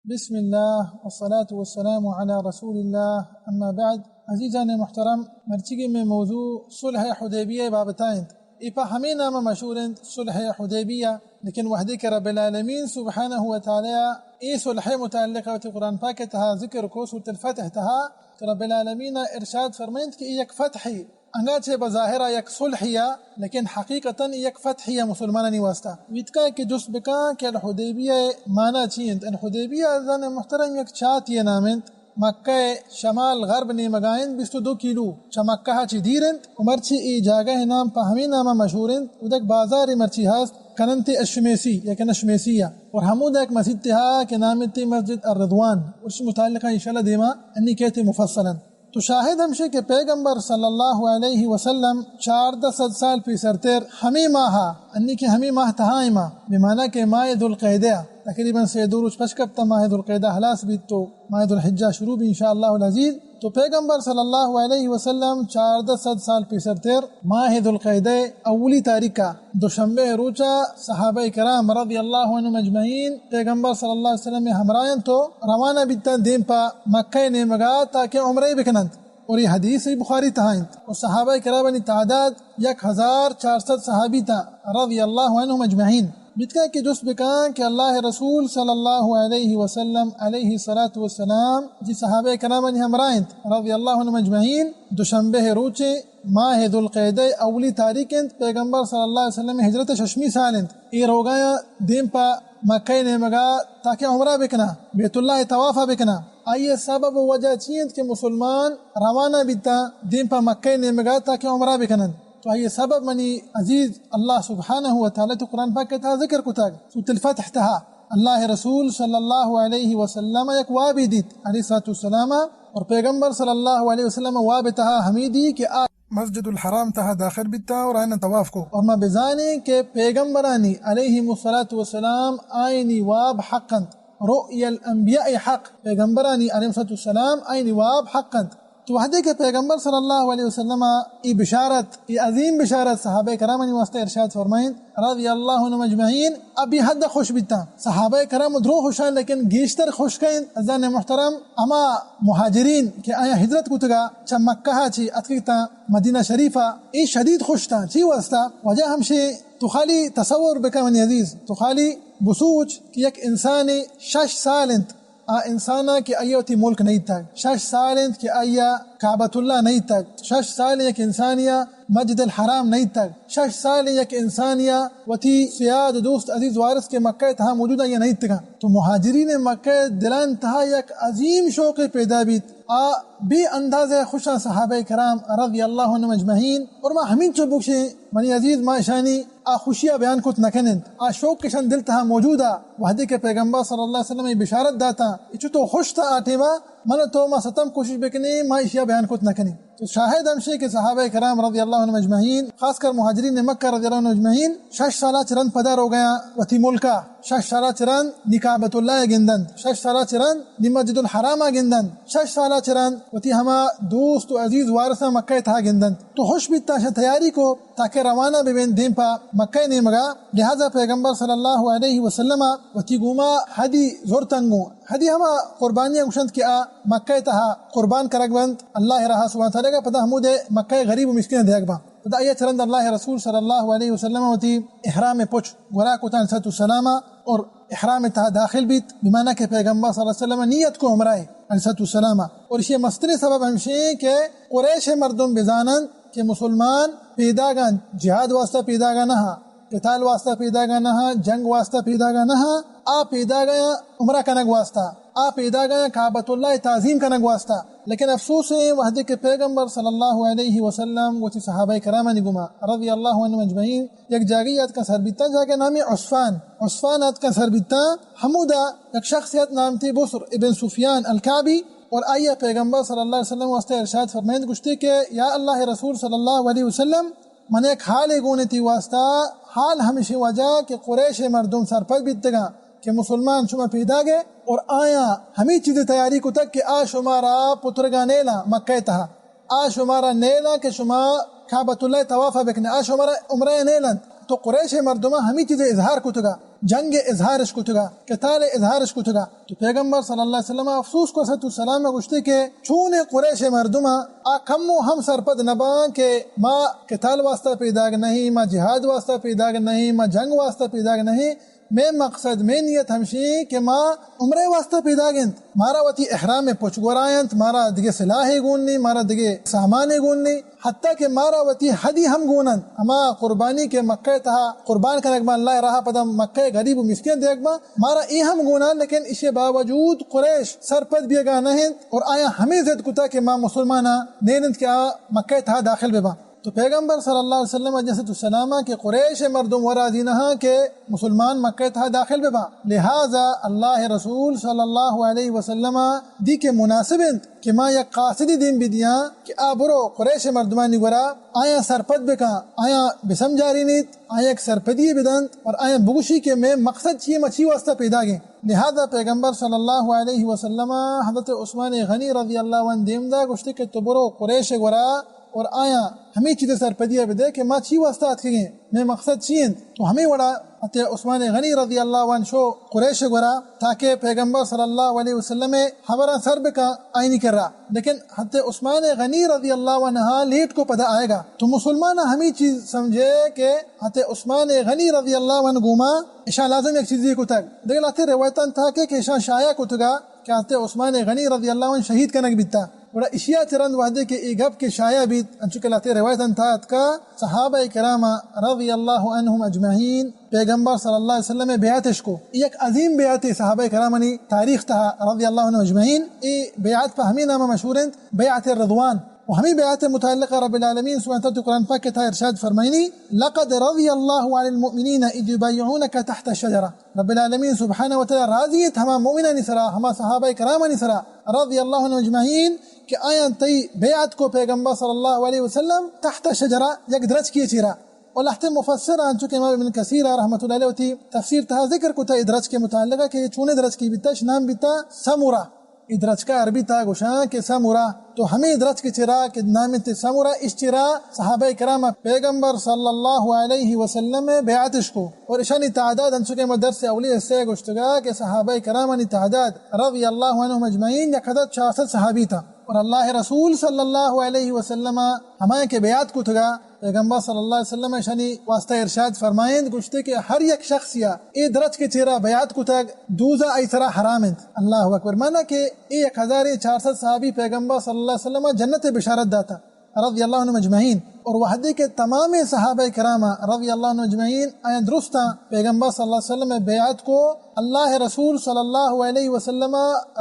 بسم اللہ والصلاة والسلام علی رسول اللہ، اما بعد۔ عزیزان محترم، مرچیگی میں موضوع صلح حدیبیہ بابتا انت۔ اے پہ ہمے نام مشہور انت، صلح حدیبیہ۔ لیکن وہدے کہ رب العالمین سبحانہ و تعالی اے صلح متعلقہ وتی قرآن پاک تہا ذکر کو، سورۃ الفتح تہا، تو رب العالمین ارشاد فرمائنت کہ اے یک فتحے، انگا چہ بظاہرا یک صلحیا، لیکن حقیقتاً یک فتحیا مسلمانانی واسطہ۔ ویتکا کہ جست بکاں کہ الحدیبیہ معنی چی انت؟ الحدیبیہ عزیزان محترم یک چاتی نام انت، مکہ شمال غرب نیمگا انت، بیست و دو کیلو چہ مکہ چی دیر انت، و مرچی اے جاگہ نام پہ ہمیں نام مشہور انت، و یک بازار مرچی ہست، کننت الشمیسی یا کہ نشمیسیہ، اور ہمود یک مسجد تہا کہ نام انت مسجد الرضوان، اس متعلقہ انشاءاللہ دیما انی کہتے مفصلاً۔ تو شاہد ہمشے کہ پیغمبر صلی اللہ علیہ وسلم چاردہ سد سال پیسرتر ہمے ماہ، انی کہ ہمے ماہ تہا ما، بمعنی کہ ماہ ذوالقعدہ، تقریباً سے دو روچ پش کپتا ماہ ذوالقعدہ ہلاس بیت تو ماہ ذوالحجہ شروع بی انشاءاللہ العزیز۔ تو پیغمبر صلی اللہ علیہ وسلم چاردہ سد سال پیسرتر ماہ ذوالقعدہ اولی تاریخا دوشنبہ روچا صحابہ کرام رضی اللہ عنہم اجمعین پیغمبر صلی اللہ علیہ وسلم ہمراہ انت و روانہ بیتن دیم پہ مکہ نیمگا تاکہ عمرہ بکننت۔ اور یہ حدیث صحیح بخاری تہا انت۔ و صحابہ کرامانی تعداد یک ہزار چار سد صحابی تا رضی اللہ عنہم اجمعین۔ بیتکا کہ جست بکاں کہ اللہ رسول صلی اللہ علیہ وسلم علیہ الصلاۃ والسلام جی صحابہ کرامانی ہمراہ انت رضی اللہ عنہم اجمعین۔ دوشنبہ روچے ماہ ذوالقعدہ اولی تاریخ انت، پیغمبر صلی اللہ علیہ وسلم ہجرت ششمی سال انت۔ اے روگایا دیم پہ مکہ نیمگا تاکہ عمرہ بکنا، بیت اللہ طواف بکنا۔ آئی سبب و وجہ چی انت کہ مسلمان روانہ بیتا دیم پہ مکہ نیمگا تاکہ عمرہ بکنن؟ تو آئی سبب منی عزیز اللہ سبحانہ و تعالی تو قرآن پاک تہا ذکر کتگ، سورۃ الفتح تہا۔ اللہ رسول صلی اللہ علیہ وسلم یک وابی دیت علیہ الصلوۃ والسلام، اور پیغمبر صلی اللہ علیہ وسلم واب تہا ہمے دی کہ آ مسجد الحرام تہا داخل بیتا اور آئین طواف کو۔ اور ما بزانیں کہ پیغمبرانی علیہ الصلوۃ والسلام آئینی واب حق انت، رؤیا الانبیاء حق، پیغمبرانی علیہ الصلوۃ والسلام آئینی واب حق انت۔ تو وہدے کہ پیغمبر صلی اللہ علیہ وسلم اے بشارت، اے عظیم بشارت صحابہ کرامانی واسطہ ارشاد فرمائیں، رضی اللہ عنہم اجمعین، ابی حد خوش بیتاں۔ صحابہ کرام درو خوشاں، لیکن گیشتر خوش کئیں عزیزان محترم ہما مہاجرین کہ آیاں ہجرت کتگا چہ مکہ چی اتکگتاں مدینہ شریفہ، اے شدید خوش تاں۔ چی واسطہ؟ وجہ ہمشے تو خالی تصور بکن منی عزیز، تو خالی بسوچ کہ یک انسانے شش سال انت آ انسانا کہ آئی وتی ملک نہ دیتگ، شش سال انت کہ آئی کعبۃ اللہ نہ دیتگ، شش سال یک انسانیا مسجد الحرام نہ دیتگ، شش سال یک انسانیا وتی سیاد دوست عزیز وارث کہ مکہ تہا موجود آئی نہ دیتگاں۔ تو مہاجرین مکہ دلان تہا یک عظیم شوق پیدا بیت، آ بے اندازہ خوشاں صحابہ کرام رضی اللہ عنہم اجمعین۔ اور ما ہمینچو بگشیں منی عزیز، ما اشانی آ خوشیا بیان کت نہ کنیں، آ شوق اشان دل تہا موجودا۔ وہدے کہ پیغمبر صلی اللہ علیہ وسلم اے بشارت داتا، اے چطور خوش تا آ ٹیما، من تو ما ستم کوشش بکنیں ما اشیا بیان کت نہ کنیں۔ تو شاہد ہمشے کہ صحابہ کرام رضی اللہ عنہم اجمعین، خاص کر مہاجرین مکہ رضی اللہ عنہم اجمعین، شش سالا چہ رند پدا روگیاں وتی ملکا، شش سالا چہ رند نی کعبۃ اللہ گندنت، شش سالا چہ رند نی مسجد الحراما گندنت، شش سالا چہ رند وتی ہما دوست و عزیز وارثاں مکہ تہا گندنت۔ تو خوش بیتا، اشاں تیاری کو تاکہ روانہ ببین دیم پہ مکہ نیمگا۔ لہذا پیغمبر صلی اللہ علیہ وسلم وتی گوما ہدی زرتنگوں، ہدی ہما قربانیاں گوشنت کہ آ مکہ تہا قربان کرگ بنت اللہ راہ سبحانہ تعالی گا، پدا ہمودے مکہ غریب و مسکین دیگ بنت۔ پدا آئی چہ رند اللہ رسول صلی اللہ علیہ وسلم وتی احرام پچ گورا کتان صلی اللہ علیہ وسلم اور احرام تہا داخل بیت، بمعنی کہ پیغمبر صلی اللہ علیہ وسلم نیت کو عمرہ علیہ الصلوۃ والسلام۔ اور اشی مستریں سبب ہمشیں کہ قریش مردم بزانن کہ مسلمان پیداگاں جہاد واسطہ پیداگا نہ، قتال واسطہ پیداگا نہ، جنگ واسطہ پیداگا نہ، آ پیداگا عمرہ کنگ واسطہ، آ پیداگا کعبۃ اللہ تعظیم کنگ واسطہ۔ لیکن افسوس ہے وہدے کہ پیغمبر صلی اللہ علیہ وسلم وتی صحابہ کرامانی گما رضی اللہ عنہم اجمعین یک جاگہی اتکاں سر بیتاں، جاگہ نامی عصفان، عصفان اتکاں سر بیتاں، ہمودا یک شخصیت نام تی بسر ابن سفیان الکعبی، اور آئی پیغمبر صلی اللہ علیہ وسلم واسطے ارشاد فرمائند گوشتے کہ یا اللہ رسول صلی اللہ علیہ وسلم، من یک حالے گونے تی واسطہ، حال ہمشی وجہ کہ قریش مردم سرپد بیتگاں کہ مسلمان شما پیداگے اور آیاں ہمی چیز تیاری کتگ کہ آ شمارا پترگا نیلاں مکہ تہا۔ آ شمارا نیلاں کہ شما کعبۃ اللہ طواف بکنے، آ شمارا عمرہ نیلنت۔ تو قریش مردماں ہمی چیز اظہار کتگا۔ جنگ ءِ اظہارش کتگا، قتال ءِ اظہارش کتگا۔ تو پیغمبر صلی اللہ علیہ وسلم افسوس کو، صلوۃ والسلام، گوشتے کہ چونیں قریش مردماں آ کمو ہم سرپد نہ باں کہ ما قتال واسطہ پیداگ نہیں، ما جہاد واسطہ پیداگ نہیں، ما جنگ واسطہ پیداگ نہیں، مئے مقصد، مئے نیت ہمشی کہ ما عمرہ واسطہ پیداگ انت۔ مارا وتی احرام پچ گورا انت، مارا دگہ سلاحے گون نی، مارا دگہ سامانے گون نی، حتیٰ کہ مارا وتی حدی ہم گون انت۔ ہما قربانی کہ مکہ تہا قربان کنگ باں اللہ راہ، پدا مکہ غریب و مسکین دیگ باں، مارا اے ہم گون انت، لیکن اشی باوجود قریش سرپد بیگا نہ انت اور آیا ہمیں ضد کتا کہ ما مسلماناں نین انت کہ آ مکہ تہا داخل بباں۔ تو پیغمبر صلی اللہ علیہ وسلم جسد السلام کہ قریش مردم و راضی نہ کہ مسلمان مکہ تہا داخل بباں، لہذا اللہ رسول صلی اللہ علیہ وسلم دی کہ مناسب انت کہ ما یک قاصدی دیم بدیاں کہ آ برو قریش مردمانی گورا آیاں سرپد بکاں، آیاں بسمجھارینیت، آیاں یک سرپدی بدنت اور آیاں بگوشی کہ مئے مقصد چی، ما چی واسطہ پیداگیں۔ لہذا پیغمبر صلی اللہ علیہ وسلم حضرت عثمان غنی رضی اللہ عنہ دیم دا، گوشتے کہ تو برو قریش گورا اور آیاں ہمے چیز سرپدی ءَ بدے کہ ما چی واسطہ اتکگیں، مئے مقصد چی انت۔ تو ہمے وڑا حضرت عثمان غنی رضی اللہ عنہ شو قریش گورا تاکہ پیغمبر صلی اللہ علیہ وسلم خبراں سر بکا آئینی کرا۔ لیکن حضرت عثمان غنی رضی اللہ عنہ لیٹ کو پدا آئے گا۔ تو مسلمان ہمے چیز سمجھے کہ حضرت عثمان غنی رضی اللہ عنہ گوما اشاں لازم یک چیزی کتگ۔ دگہ لہتے روایتاں تہا کہ اشاں شائع کتگا کہ حضرت عثمان غنی رضی اللہ عنہ شہید کنگ بیتا۔ گڑا اشیا چہ رند وہدے کہ اے گپ کہ شائع بیت، انچو کہ لہتے روایتاں تہا اتکا، صحابہ کرام رضی اللہ عنہم اجمعین پیغمبر صلی اللہ علیہ وسلم بیعتش کو۔ یک عظیم بیعتے صحابہ کرامانی تاریخ تہا رضی اللہ عنہم اجمعین۔ اے بیعت پہ ہمے نام مشہور انت، بیعت الرضوان۔ و ہمے بیعت متعلقہ رب العالمین سبحانہ وتعالی قرآن پاک تہا ارشاد فرمائنی، لقد رضی اللہ عن المؤمنین اذ یبایعونک تحت الشجرہ۔ رب العالمین سبحانہ و تعالی راضی انت ہما مومنانی سرا، ہما صحابہ کرامانی سرا، رضی اللہ عنہم اجمعین، کہ آیاں تئی بیعت کو پیغمبر صلی اللہ علیہ وسلم تحت شجرہ، یک درچکے چیرا۔ و لہتے مفسر، انچو کہ امام ابن کثیر رحمۃ اللہ علیہ وتی تفسیر تہا ذکر کتا اے درچک متعلقہ کہ اے چونیں درچکے بیتا، اش نام بیتا سمرہ۔ اے درچکا عربی تہا گوشاں کہ سمرہ۔ تو ہمے درچک چرا کہ نام انت سمرہ، اش چرا صحابہ کرام پیغمبر صلی اللہ علیہ وسلم بیعتش کو۔ اور اشانی تعداد، انچو کہ ما درس اولی حصہ گوشتگا کہ صحابہ کرامانی تعداد رضی اللہ عنہم اجمعین یک ہزار چار صد صحابی تا۔ اور اللہ رسول صلی اللہ علیہ وسلم ہمائیں کہ بیعت کتگا، پیغمبر صلی اللہ علیہ وسلم اشانی واسطہ ارشاد فرمائند، گوشتے کہ ہر یک شخص یا اے درچک چیرا بیعت کتگ، دوزہ آئی سرا حرام انت۔ اللہ اکبر۔ مانا کہ اے یک ہزار چار صد صحابی پیغمبر صلی اللہ علیہ وسلم جنت بشارت داتا، رضی اللہ عنہم اجمعین۔ اور وہدے کہ تمام صحابہ کرام رضی اللہ عنہم اجمعین آیاں درستاں پیغمبر صلی اللہ علیہ وسلم بیعت کو، اللہ رسول صلی اللہ علیہ وسلم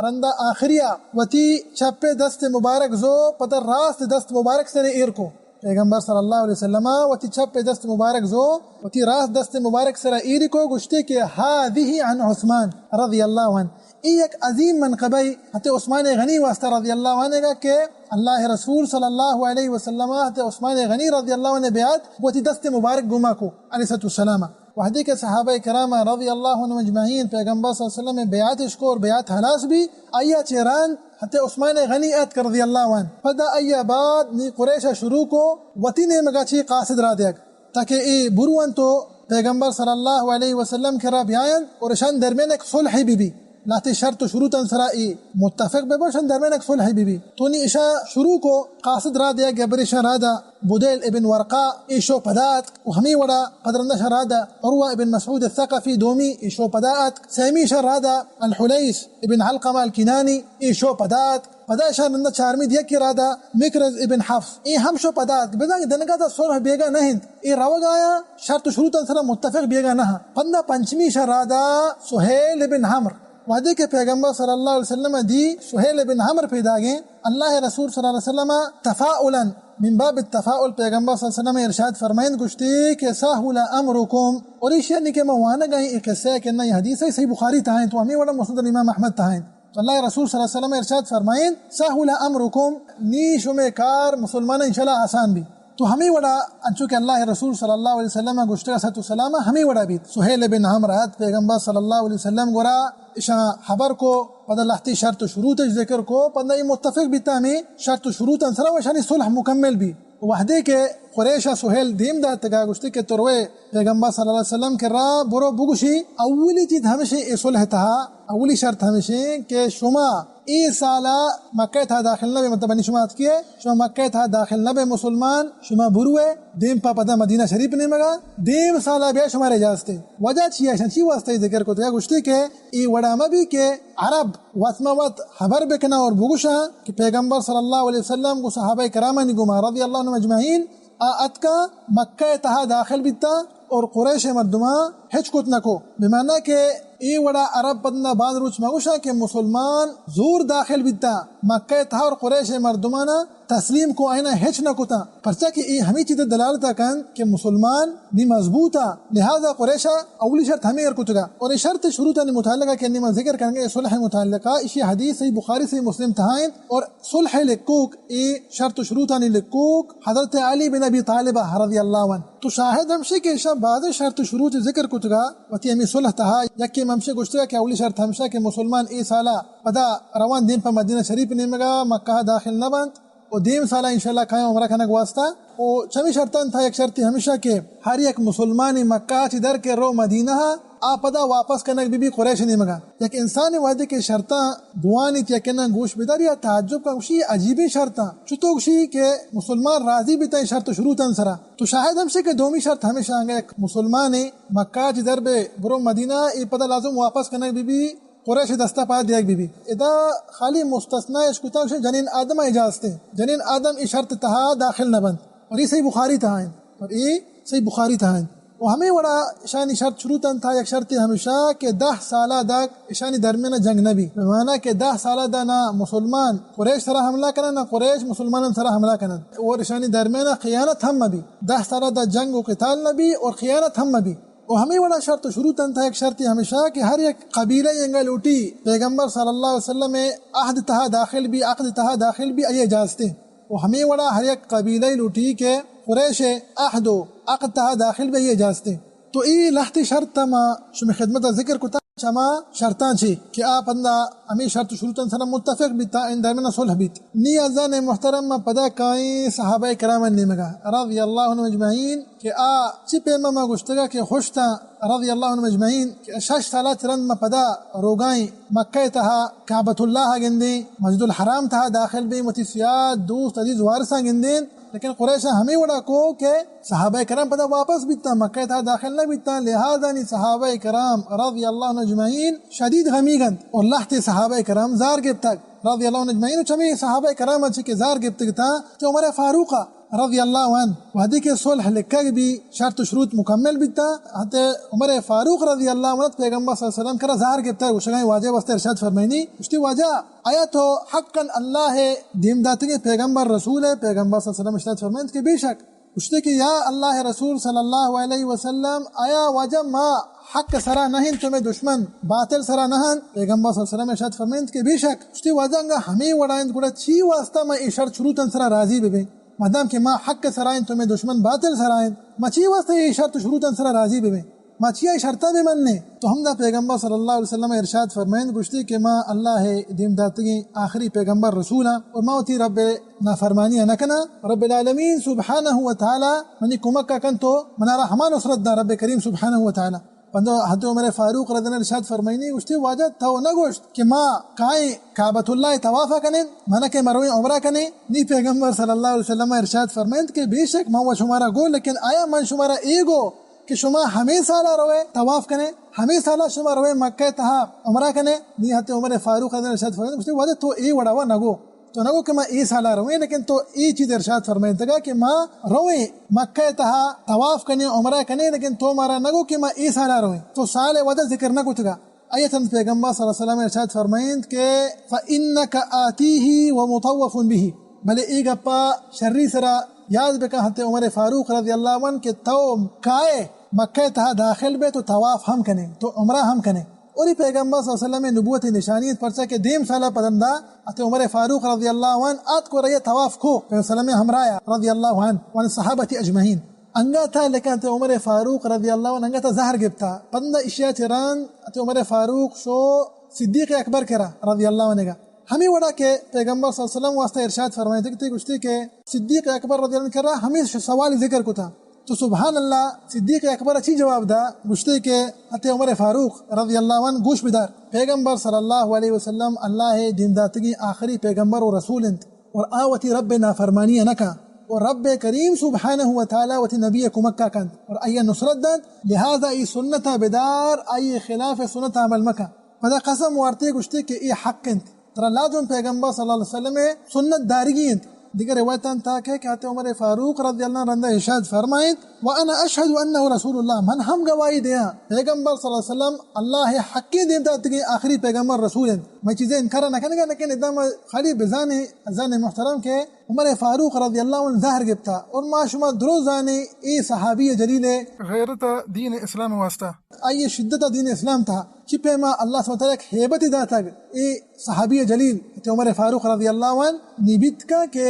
رندا آخریا وتی چپ دست مبارک زو پدا راست دست مبارک سر ایر کو۔ پیغمبر صلی اللہ علیہ وسلم وتی چپ دست مبارک زو وتی راست دست مبارک سرا ایری کو، گوشتے کہ هذه عن عثمان رضی اللہ عنہ۔ اے یک عظیم منقبہ حضرت عثمان غنی واسطہ رضی اللہ عنہ گا کہ اللہ رسول صلی اللہ علیہ وسلم حضرت عثمان غنی رضی اللہ عنہ بیعت وتی دست مبارک گوما کو علیہ الصلوۃ والسلام۔ وہدے کہ صحابہ کرام رضی اللہ عنہم اجمعین پیغمبر صلی اللہ علیہ وسلم بیعتش کو اور بیعت ہلاس بی، آیا چہ رند حضرت عثمان غنی اتک رضی اللہ عنہ۔ پدا آیا بعد نی قریشا شروع کو وتی نیمگا چی قاصد را دیگ، تاکہ اے برو انت و پیغمبر صلی اللہ علیہ وسلم کرا بیاینت اور اشان درمیان یک صلحے بی بی۔ لہتے شرط و شروطاں سرا اے متفق بہ بوشن، درمیان یک صلحے بی بی۔ تو نی اشاں شروع کو قاصد را دیا، گبر اشاں را دا بدیل ابن ورقا، ایشو پدا اتک و ہمے وڑا پدرندہ اشاں را دا عروہ ابن مسعود الثقفی دومی، ایشو پدا اتک۔ سیمی اشاں را دا الحلیس ابن علقمہ الکنانی، ایشو پدا اتک۔ پدا اشاں رندا چارمی دیکی را دا مکرز ابن حفص، اے ہم شو پدا اتک۔ بزاں کہ دنگا تا صلح بیگا نہ انت، اے روگا یا شرط و شروطاں سرا متفق بیگا نہ۔ پدا پنچمی اشاں را دا سہیل ابن عمرو۔ وہدے کہ پیغمبر صلی اللہ علیہ وسلم دی سہیل ابن عمرو پیداگیں، اللہ رسول صلی اللہ علیہ وسلم تفاؤلا، من باب التفاؤل، پیغمبر صلی اللہ علیہ وسلم ارشاد فرمائند، گوشتی کہ سہل امرکم۔ اور ایش یعنی کہ ما وانگا ایں حصہ کہ نہ، یہ حدیث ہے، صحیح بخاری تہا انت، تو ہمیں وڑا مسند امام احمد تہا انت۔ تو اللہ رسول صلی اللہ علیہ وسلم ارشاد فرمائند، سہل امرکم، نی شمے کار مسلمان انشاءاللہ آسان بی۔ تو ہمے وڑا انچو کہ اللہ رسول صلی اللہ علیہ وسلم گوشتگ صلوۃ والسلام ہمے وڑا بیت۔ سہیل ابن عمرو ات پیغمبر صلی اللہ علیہ وسلم گورا، اشاں خبر کو، پدا لہتی شرط و شروطش ذکر کو، پدا اے متفق بیتا ہمے شرط و شروطاں سرا و اشانی صلح مکمل بی۔ وہدے کہ قریش ءَ سہیل دیم داتگ ءَ گوشتی کہ تو روئے پیغمبر صلی اللہ علیہ وسلم کرا برو بگوشی، اولی چیز ہمیشیں اے صلح ءِ تہا، اولی شرط ہمیشیں کہ شما اے سال ءَ مکہ ءِ تہا داخل نہ بے، مطلب انی شما اتکی ئے، شما مکہ ءِ تہا داخل نہ بے مسلمان، شما بروئے دیم پہ پدا مدینہ شریف ءِ نیمگا، دیم سال ءَ بیا شمارا اجازت ایں۔ وجہ چی ایں؟ ایشاں چی واسطہ اے ذکر کتگ ءَ؟ گوشتی کہ اے وڑا مہ بی کہ عرب وت مہ وت ہبر بکناں اور بگوشاں کہ پیغمبر صلی اللہ علیہ وسلم گوں صحابہ کرامانی گوما رضی اللہ عنہم اجمعین آ اتکاں مکہ ءِ تہا داخل بیتاں اور قریش ءِ مردماں ہچ کت نہ کو۔ بمانا کہ اے وڑا عرب پدا باز روچ مہ گوشاں کہ مسلمان زور داخل بیتاں مکہ ءِ تہا اور قریش ءِ مردماں تسلیم کو، آیانا ہچ نہ کتاں، پرچا کہ اے ہمے چیز ءِ دلالت ءَ کنت کہ مسلمان نی مضبوط آں۔ لہذا قریش ءَ اولی شرط ہمے ایر کتگ ءَ۔ اور اے شرط ءِ شروطانی متعلقہ کہ نی من ذکر کنگ ءَ، اے صلح ءِ متعلقہ، ایشی حدیث صحیح بخاری صحیح مسلم ءِ تہا انت۔ اور صلح ءِ لکوک، اے شرط و شروطانی لکوک حضرت علی بن ابی طالب ءَ رضی اللہ عنہ۔ تو شاہد ہمشی کہ ایشاں بازیں شرط و شروط ذکر کتگ ءَ وتی ہمے صلح ءِ تہا۔ یکے ہمشی گوشتگ ءَ کہ اولی شرط ہمشی کہ مسلمان اے سال ءَ پدا روان دیم پہ مدینہ شریف ءِ نیمگا، مکہ ءَ داخل نہ بنت و دیم سال ءَ انشاءاللہ کایاں عمرہ کنگ واسطہ۔ و چمی شرطانی تہا یک شرطے ہمیشہ کہ ہر یک مسلمانے مکہ ءَ چہ در کہ رو مدینہ ءَ، آ پدا واپس کنگ بہ بی قریش ءِ نیمگا۔ یک انسانے وہدے کہ شرطاں بوانیت یا کہ نہ گوش بداری، آ تعجب کن، گوشی عجیبیں شرطاں، چتو گوشی کہ مسلمان راضی بیتاں اے شرط و شروطانی سرا۔ تو شاہد ہمشی کہ دومی شرط ہمیشہ انگا یک مسلمانے مکہ ءَ چہ در بے برو مدینہ ءَ، اے پدا لازم واپس کنگ بہ بی قریش ءِ دستا پاد دیگ بہ بی۔ ادا خالی مستثنی اش کتگ، گوشن جنین آدم ءَ اجازت ایں، جنین آدم اے شرط ءِ تہا داخل نہ بنت۔ اور اے صحیح بخاری ءِ تہا انت، اور اے صحیح بخاری ءِ تہا انت۔ و ہمے وڑا اشانی شرط شروطانی تہا یک شرطے ہمیشہ کہ دہ سال ءَ داں اشانی درمیان ءَ جنگ نہ بی۔ بمانا کہ دہ سال ءَ داں نہ مسلمان قریش ءِ سرا حملہ کنن، نہ قریش مسلمانانی سرا حملہ کنن۔ اور اشانی درمیان ءَ خیانت ہم مہ بی۔ دہ سال ءَ داں جنگ و قتال نہ بی اور خیانت ہم مہ بی۔ و ہمے وڑا شرط و شروطانی تہا یک شرطے ہمیشہ کہ ہر یک قبیلہ انگا لوٹی پیغمبر صلی اللہ علیہ وسلم ءِ عہد ءِ تہا داخل بی، عقد ءِ تہا داخل بی، آئی ءَ اجازت ایں۔ و ہمے وڑا ہر یک قبیلہ لوٹی کہ قریش ءِ عہد و عقد ءِ تہا داخل بی، آئی ءَ اجازت ایں۔ تو اے لہتے شرط ما شمے خدمت ءَ ذکر کتا، چما شرطاں چی کہ آ پدا ہمے شرط و شروطانی سرا متفق بیتا، آیانی درمیان ءَ صلح بیت۔ نی عزیزان محترم، ما پدا کائیں صحابہ کرامانی نیمگا رضی اللہ عنہم اجمعین کہ آ چی پیما ما گوشتگا کہ ہشتاں رضی اللہ عنہم اجمعین کہ شش سال ءَ چہ رند ما پدا روگائیں مکہ ءِ تہا کعبۃ اللہ ءَ گندیں، مسجد الحرام ءِ تہا داخل بیں، وتی سیاد، دوست، عزیز، وارثاں گندیں، لیکن قریشاں ہمے وڑا کو کہ صحابہ کرام پدا واپس بیتاں، مکہ ءِ تہا داخل نہ بیتاں، لہذا نی صحابہ کرام رضی اللہ عنہم اجمعین شدید غمیگ انت اور لہتے صحابہ کرام زار گپتگ رضی اللہ عنہم اجمعین۔ و چمی صحابہ کرام چی کہ زار گپتگ اتاں، کہ عمر فاروق رضی اللہ عنہ وہدے کہ صلح لکھگ بی، شرط و شروط مکمل بیتا، حضرت عمر فاروق رضی اللہ عنہ پیغمبر صلی اللہ علیہ وسلم کرا زار گپتا، گوشگائیں واجہ واسطہ ارشاد فرمائنی، گوشتی واجہ، آیا تو حقاً اللہ ءِ دیم داتگیں پیغمبر رسول ئے؟ پیغمبر صلی اللہ علیہ وسلم ارشاد فرمائنت کہ بے شک۔ گوشتی کہ یا اللہ ءِ رسول صلی اللہ علیہ وسلم، آیا واجہ ما حق ءِ سرا نہ انت، تو مئے دشمن باطل ءِ سرا نہ انت؟ پیغمبر صلی اللہ علیہ وسلم ارشاد فرمائنت کہ بے شک۔ گوشتی واجہ انگا ہمے وڑا انت، گڑا چی واسطہ ما اے شرط شروطانی سرا راضی بہ بیں؟ مادام کہ ما حق ءِ سرا انت، تو مئے دشمن باطل ءِ سرا انت، ما چی واسطہ اے شرط و شروطانی سرا راضی بہ بیں؟ ما چیا اے شرطا بہ منیں؟ تو ہمدا پیغمبر صلی اللہ علیہ وسلم ارشاد فرمائنت، گوشتی کہ ما اللہ ءِ دیم داتگیں آخری پیغمبر رسولاں اور ما وتی رب ءِ نافرمانی نہ کناں۔ رب العالمین سبحانہ و تعالی منی کمک ءَ کنت و منارا ہما نصرت داں رب کریم سبحانہ و تعالی۔ پدا حضرت عمر فاروق رضی اللہ عنہ ارشاد فرمائنی، گوشتی واجہ تو نہ گوشت کہ ما کائیں کعبۃ اللہ ءِ طواف ءَ کنیں، مانا کہ ما رویں عمرہ کنیں؟ نی پیغمبر صلی اللہ علیہ وسلم ارشاد فرمائنت کہ بے شک ما و شمارا گو، لیکن آیا من شمارا اے گو کہ شما ہمے سالا روئے طواف کنے، ہمے سالا شما روئے مکہ ءِ تہا عمرہ کنے؟ نی حضرت عمر فاروق رضی اللہ عنہ ارشاد فرمائنت، گوشتی واجہ تو اے وڑا و نہ گو۔ تو نگو کہ ما اے سالا رویں، لیکن تو اے چیز ارشاد فرمائینتگا کہ ما رویں مکہ ءِ تہا طواف کنیں، عمرہ کنیں، لیکن تو مارا نگو کہ ما اے سالا رویں۔ تو سال ءِ وجہ ذکر نہ کتگا۔ آئی ءَ چہ پیغمبر صلی اللہ علیہ وسلم ارشاد فرمائینت کہ فإنك آتيه ومطوف به، بلے اے گپا شری سرا یاد بکن حضرت عمر فاروق رضی اللہ عنہ کہ تو کائے مکہ ءِ تہا داخل بے، تو طواف ہم کنے، تو عمرہ ہم کنے۔ اور اے پیغمبر صلی اللہ علیہ وسلم ءِ نبوت ءِ نشانی انت، پرچا کہ دیم سالا پدندا حضرت عمر فاروق رضی اللہ عنہ آتک و رئے طواف کو پیغمبر صلی اللہ علیہ وسلم ءِ ہمراہا رضی اللہ عنہ وعن الصحابة اجمعین۔ انگتا لیکن حضرت عمر فاروق رضی اللہ عنہ انگتا زہر گپتا، پدندا اشیا چہ رند حضرت عمر فاروق شو صدیق اکبر کرا رضی اللہ عنہ گا۔ ہمے وڑا کہ پیغمبر صلی اللہ علیہ وسلم واسطہ ارشاد فرمائیتگ تے، گوشتے کہ صدیق اکبر رضی اللہ عنہ کرا ہمے ش-، سوال ذکر کتا۔ تو سبحان اللہ، صدیق اکبر چی جواب دا؟ گوشتے کہ حضرت عمر فاروق رضی اللہ عنہ، گوش بدار، پیغمبر صلی اللہ علیہ وسلم اللہ دیم داتگیں آخری پیغمبر و رسول انت، اور آ وتی رب نافرمانی نہ کا، اور رب کریم سبحانہ و تعالی وتی نبی کمک کا کنت اور آئی نصرت دنت، لہذا ای سنت بدار، آئی خلاف سنت عمل مکا۔ پدا قسم وارتے گوشتے کہ اے حق انت۔ ترا لازم پیغمبر صلی اللہ علیہ وسلم سنت دارگی انت۔ دیگر روایتاں تہا کہ حضرت عمر فاروق رضی اللہ عنہ رندا ارشاد فرمائیت، وانا اشهد انه رسول اللہ، من ہم گواہی دیاں پیغمبر صلی اللہ علیہ وسلم اللہ حقی دیم داتگیں آخری پیغمبر رسول انت۔ میں چیزیں انکار نہ کنگا، لیکن ادا ما خالی بزانے، عزیزان محترم، کہ عمر فاروق رضی اللہ عنہ زہر گپتا، اور ما شما درو زانے اے صحابی جلیل غیرت دین اسلام واسطہ۔ آئی شدت دین اسلام تہا چی پیما اللہ سبحانہ وتعالی یک ہیبت داتگ اے صحابی جلیل حضرت عمر فاروق رضی اللہ عنہ۔ نی بیت کا کہ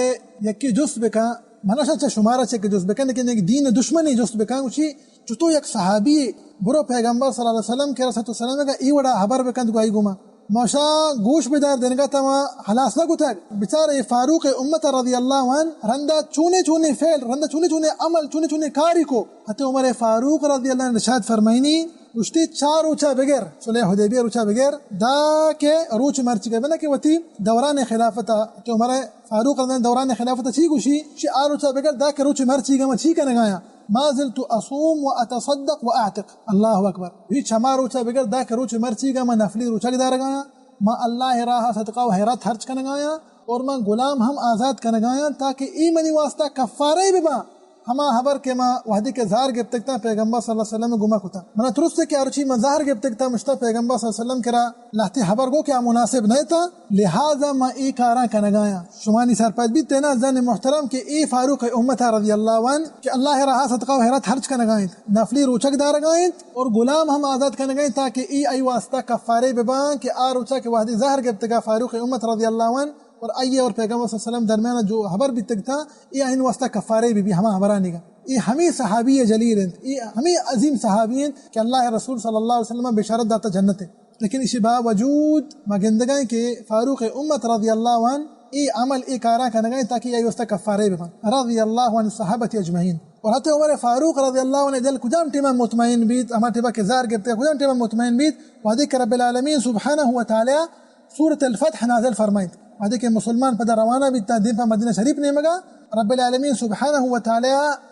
یکی جست بکا، منشا چہ شمارا چہ کہ جست بکن کہ یک دین دشمنی جست بکا، گوشی چتو یک صحابی برو پیغمبر صلی اللہ علیہ وسلم کہ رسول سلام کا ای وڑا حبر بکند گواہی گما۔ ماشا گوش بدار، دنگا تما حلاس نہ کتگ۔ بچار اے فاروق امت رضی اللہ عنہ رندا چونے چونے فعل، رندا چونے چونے عمل، چونے چونے کاری کو۔ حضرت عمر فاروق رضی اللہ عنہ ارشاد فرمائنی، گوشتی چار روچا بگر، صلح حدیبیہ روچا بگر، دا کہ روچ مرچی گئے بنا کہ وتی دوران خلافت، حضرت عمر فاروق رضی اللہ عنہ دوران خلافت چی گوشی، چی آ روچا بگر دا کہ روچ مرچی گئے ما چی کنگایا۔ ما زلت اصوم و اتصدق و اعتق۔ اللہ اکبر۔ ہی چما روچا بگر دا کہ روچ مرچی گئے ما نفلی روچا دارگایا۔ ما اللہ راہ صدقہ و خیرات خرچ کنگایا اور ما غلام ہم آزاد کنگایا تاکہ ای منی واسطہ کفارے ببا۔ ہما حبر کہ ما وحدی کہ زہر گپتگ تا پیغمبر صلی اللہ علیہ وسلم گما کتا۔ منا ترس کہ ہرچی ما زہر گپتگ تا مشتا پیغمبر صلی اللہ علیہ وسلم کرا لہتے حبر گو کہ آ مناسب نہ تا، لہذا ما اے کاراں کنگایاں۔ شمانی سرپد بیت تینا زن محترم کہ اے فاروق امت رضی اللہ عنہ کہ اللہ راہ صدقہ و خیرات خرچ کنگا انت، نفلی روچگ دارگا انت اور غلام ہم آزاد کنگا انت تاکہ اے آئی واسطہ کفارے بباں کہ آ روچا کہ وحدی زہر گپتگا فاروق امت رضی اللہ عنہ اور آئی اور پیغمبر صلی اللہ علیہ وسلم درمیان جو حبر بیتگ تا، اے آہن واسطہ کفارے بی بی ہما حبرانی گا۔ اے ہمیں صحابی جلیل انت، اے ہمیں عظیم صحابی انت کہ اللہ رسول صلی اللہ علیہ وسلم بشارت داتا جنت انت۔ لیکن اسی باوجود ما گندگائیں کہ فاروق امت رضی اللہ عنہ اے عمل، اے کارا کنگائیں تاکہ اے واسطہ کفارے ببن۔ رضی اللہ عن الصحابہ اجمعین۔ اور حضرت عمر فاروق رضی اللہ عنہ دل کجام ٹیما مطمئن بیت، ہما ٹیما کہ زہر گپتے کجام ٹیما مطمئن بیت، وہدے کہ رب العالمین سبحانہ و تعالی سورۃ الفتح نازل فرمائیت۔ وہدے کہ مسلمان پدا روانہ بیت تا دیم پہ مدینہ شریف نیمگا، رب العالمین سبحانہ و تعالی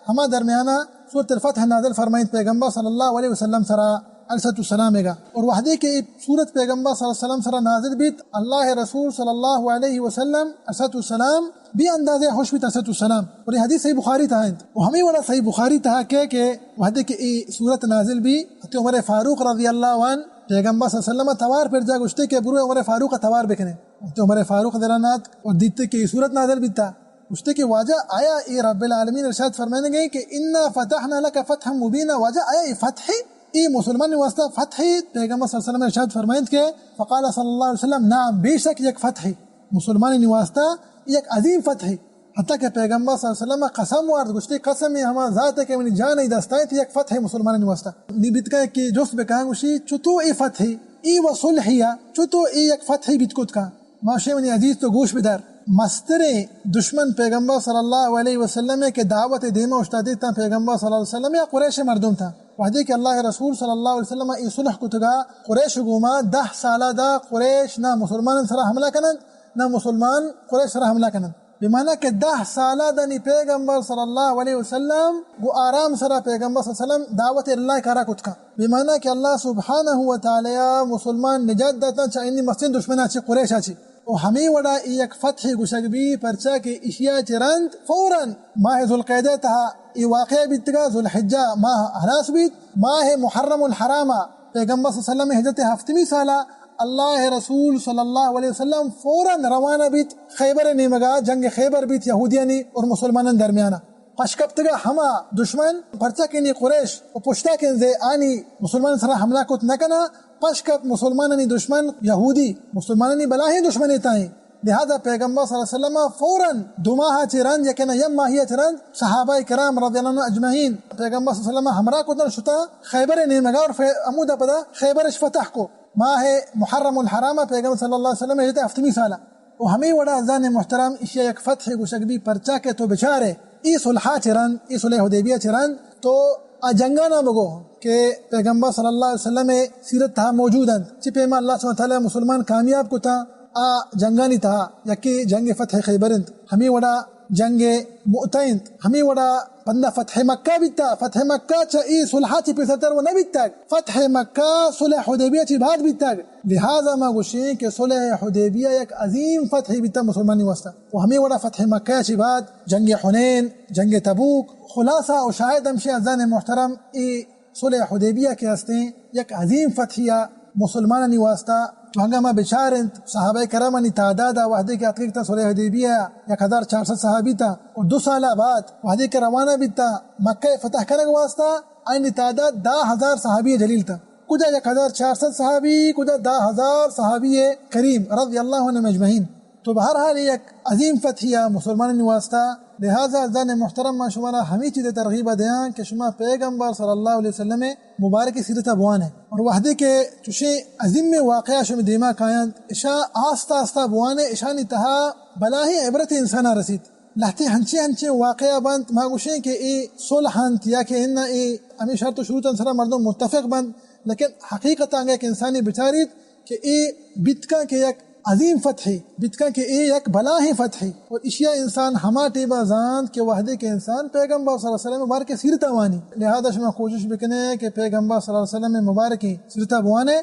ہما درمیانا سورۃ الفتح نازل فرمائیت پیغمبر صلی اللہ علیہ وسلم سرا علیہ الصلوۃ والسلام گا۔ اور وہدے کہ اے سورت پیغمبر صلی اللہ علیہ وسلم سرا نازل بیت، اللہ رسول صلی اللہ علیہ وسلم علیہ الصلوۃ والسلام بے اندازے خوش بیت علیہ الصلوۃ والسلام۔ اور اے حدیث صحیح بخاری تہا انت۔ و ہمیں وڑا صحیح بخاری تہا کہ، کہ وہدے کہ اے سورت نازل بی، حضرت عمر فاروق رضی اللہ عنہ پیغمبر صلی اللہ علیہ وسلم توار پر جا گوشتے کہ برو عمر فاروق توار بکنے۔ تو عمر فاروق درا نات اور دیتے کہ اے سورت نازل بیتا۔ گوشتے کہ واجہ آیا اے رب العالمین ارشاد فرمائنے گئے کہ انا فتحنا لک فتحا مبینا، واجہ آیا اے فتح، اے مسلمان واسطہ فتح؟ پیغمبر صلی اللہ علیہ وسلم ارشاد فرمائند کہ فقال صلی اللہ علیہ وسلم، نعم، بے شک یک فتح، مسلمان واسطہ یک عظیم فتح۔ حتیٰ کہ پیغمبر صلی اللہ علیہ وسلم قسم وارت، گوشتے، قسم ہما ذات ہے کہ منی جان ای دستائیں، تو یک فتح مسلمانانی واسطہ۔ نی بیتگا کہ جست بکاں، گوشی، چتو اے فتح، اے و صلحیا، چتو اے یک فتح بیت کت کاں؟ ماشے منی عزیز تو گوش بدار۔ مستریں دشمن پیغمبر صلی اللہ علیہ وسلم ہے کہ دعوت دیما اشتاتے تا پیغمبر صلی اللہ علیہ وسلم یا قریش مردم تا۔ وحدے کہ اللہ رسول صلی اللہ علیہ وسلم اے صلح کتگا قریش گوما، دہ سالہ دا قریش نہ مسلمان سرا حملہ کنند، نہ مسلمان قریش سرا حملہ کنند۔ بمانا کہ دہ سالہ دنی پیغمبر صلی اللہ علیہ وسلم گو آرام سرا پیغمبر صلی اللہ علیہ وسلم دعوت اللہ کارا کتکا۔ بمانا کہ اللہ سبحانہ و تعالی مسلمان نجات داتا چا انی مستین دشمنا چی، قریشا چی۔ و ہمیں وڑا ای یک فتح گوشگ بی، پرچا کہ اشیا چی رند فوراً ماہ ذوالقعدہ تہا ای واقعہ بیتگا، ذوالحجہ ماہ ہلاس بیت، ماہ محرم الحرامہ پیغمبر صلی اللہ علیہ وسلم ہجرت ہفتمی سالہ اللہ رسول صلی اللہ علیہ وسلم فوراً روانہ بیت خیبر نیمگا، جنگ خیبر بیت یہودیانی اور مسلمانان درمیانا۔ پشکپتگا ہما دشمن، پرچا کہ نی قریش و پشتا کنزے آنی مسلمان سرا حملہ کت نہ کنا، پشکپ مسلمانانی دشمن یہودی، مسلمانانی بلاہیں دشمنے تائیں۔ لہذا پیغمبر صلی اللہ علیہ وسلم فوراً دو ماہ چی رند، یکے نہ یم ماہی چی رند، صحابہ کرام رضی اللہ عنہ اجمعین پیغمبر صلی اللہ علیہ وسلم ہمراہ کتن، شتا خیبر نیمگا اور فی-، امودا پدا خیبرش فتح کو۔ ماہ محرم الحرام پیغمبر صلی اللہ علیہ وسلم ہجرت ہفتمی سالہ۔ و ہمے وڑا عزیزان محترم، ایشی یک فتح گوشگ بی، پرچا کہ تو بچارے، ای صلحا چہ رند، ای صلح حدیبیہ چہ رند، تو آ جنگانا بگو کہ پیغمبر صلی اللہ علیہ وسلم سیرت تہا موجود انت۔ چی پیما اللہ سبحانہ وتعالی مسلمان کامیاب کتا آ جنگانی تہا، یکی جنگ فتح خیبر انت، ہمے وڑا جنگ مؤتہ انت، ہمے وڑا پندا فتح مکہ بیتا۔ فتح مکہ چہ ای صلحا چہ پیسرتر و نہ بیتگ، فتح مکہ صلح حدیبیہ چہ بعد بیتگ۔ لہذا ما گوشیں کہ صلح حدیبیہ یک عظیم فتح بیتا مسلمانی واسطہ۔ و ہمے وڑا فتح مکہ چہ بعد جنگ حنین، جنگ تبوک، خلاصہ و شاہد ہمشی عزیزان محترم، ای صلح حدیبیہ کہ ہستیں یک عظیم فتحیا مسلمانانی واسطہ۔ تو ہنگا ما بچار انت صحابہ کرامانی تعداد وہدے کہ اتکگ تا صلح حدیبیہ یک ہزار چار سد صحابی تا، و دو سال بعد وہدے کہ روانہ بیتا مکہ فتح کنگ واسطہ، آئینی تعداد دہ ہزار صحابی جلیل تا۔ کجا یک ہزار چار سد صحابی، کجا دہ ہزار صحابی کریم رضی اللہ عنہم اجمعین۔ تو بہرحال یک عظیم فتحیا مسلمانانی واسطہ۔ لہذا عزیزان محترم، ما شمارا ہمے چیز ترغیب دیاں کہ شما پیغمبر صلی اللہ علیہ وسلم مبارک سیرت بوانے۔ اور وہدے کہ چوشیں عظیم واقعہ شما دیما کاینت، اشا آستہ آستہ بوانے، اشانی تہا بلاہیں عبرت انسانا رسیت۔ لہتے ہنچیں ہنچیں واقعہ بنت، ما گوشیں کہ اے صلح انت یا کہ اناں اے ہمے شرط و شروطاں سرا مردم متفق بنت، لیکن حقیقتاں اگہ یک انسانے بچاریت کہ اے بیت کن کہ یک عظیم فتحے، بیت کن کہ اے یک بلاہیں فتحے۔ اور اشیا انسان ہما ٹیما زانت کہ وہدے کہ انسان پیغمبر صلی اللہ علیہ وسلم مبارک سیرتا وانی۔ لہذا شما کوشش بکنے کہ پیغمبر صلی اللہ علیہ وسلم مبارک سیرتا بوانے،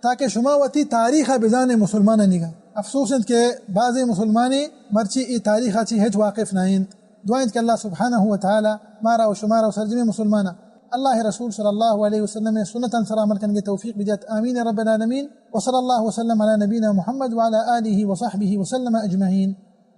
تاکہ شما وتی تاریخ ء بزانیں مسلمانانیگا۔ افسوس انت کہ بعضی مسلمانی مرچی ای تاریخ ء چی ہچ واقف نہ انت۔ دعا انت کہ اللہ سبحانہ و تعالی مارا و شمارا و سرجمیں مسلمانا اللہ رسول صلی اللہ علیہ وسلم سنتاں سر عمل کنگے توفیق بدیات۔ آمین رب العالمین۔ وصلی اللہ وسلم علی نبینا محمد وعلی آلہ وصحبہ وسلم اجمعین۔